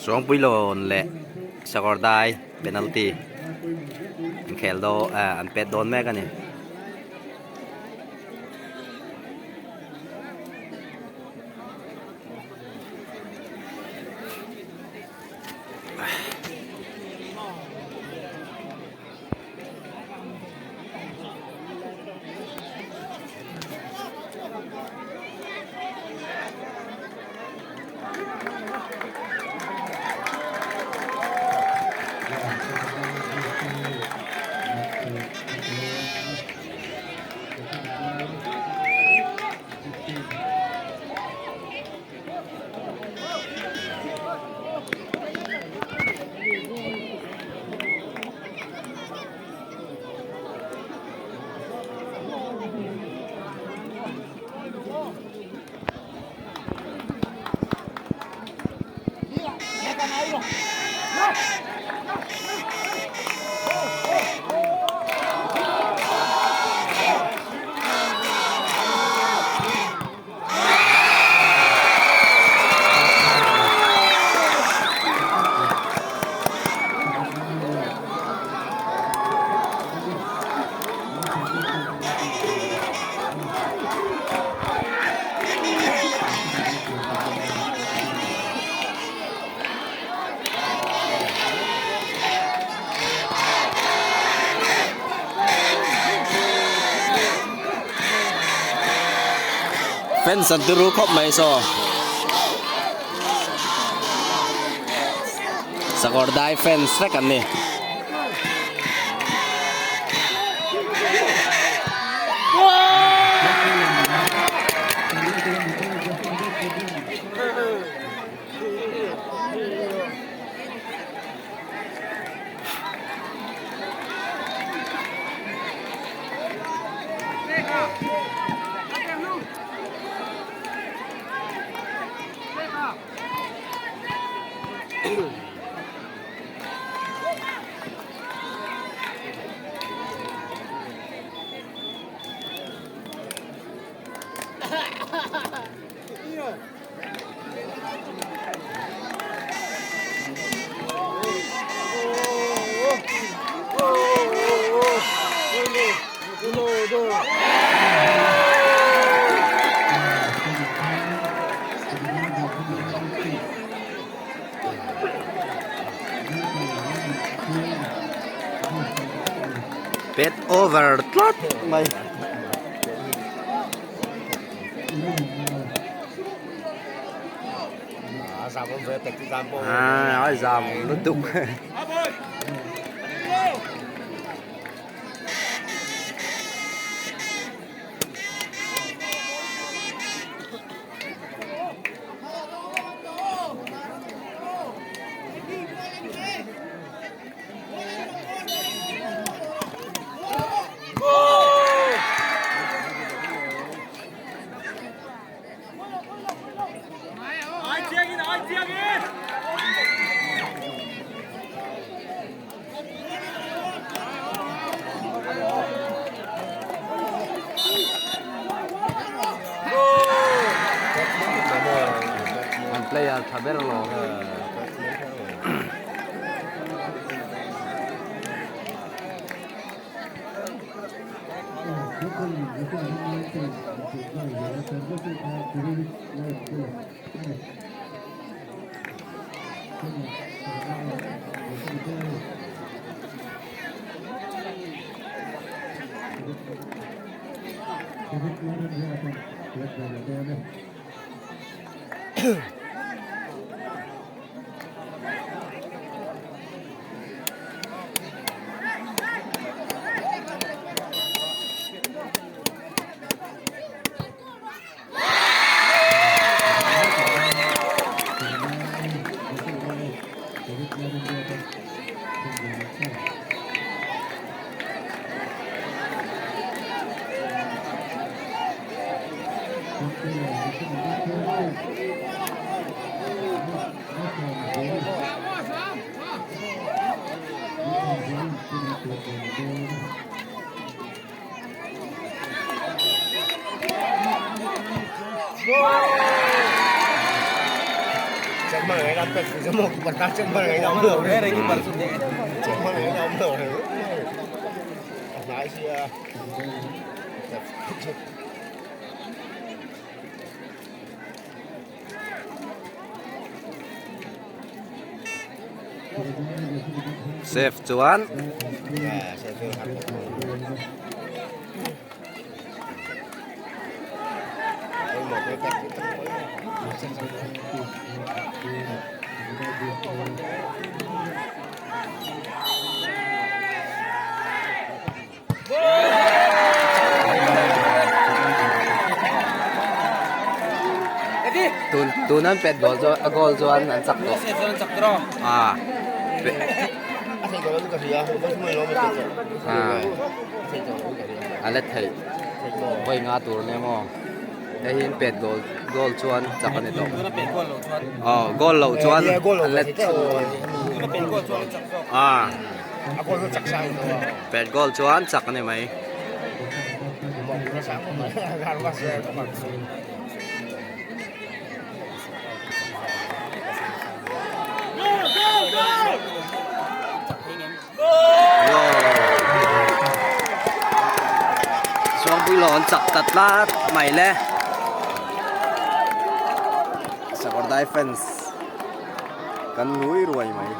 Suangpuilawn leh Sakawrdai penalty an khel dawn ah an pet dawn mek a ni. Fans an turu khawp mai saw Sakawr dai fans vek an ni. Pet over tlat mai. À, nói dầm lutuk. An player tha ber lo. Safe chuan Tun tun an pet goal chuan a goal chuan an chak tawh ah ah a let theih vawi nga tur nia maw hei hi an pet goal goal chuan chak a ni tawh aw goal loh chuan an let ah. Pet goal chuan chak a ni mai. Suangpuilo an chak ta tlat mai le. Sakawrdai fans. Kan ngui ruai mai.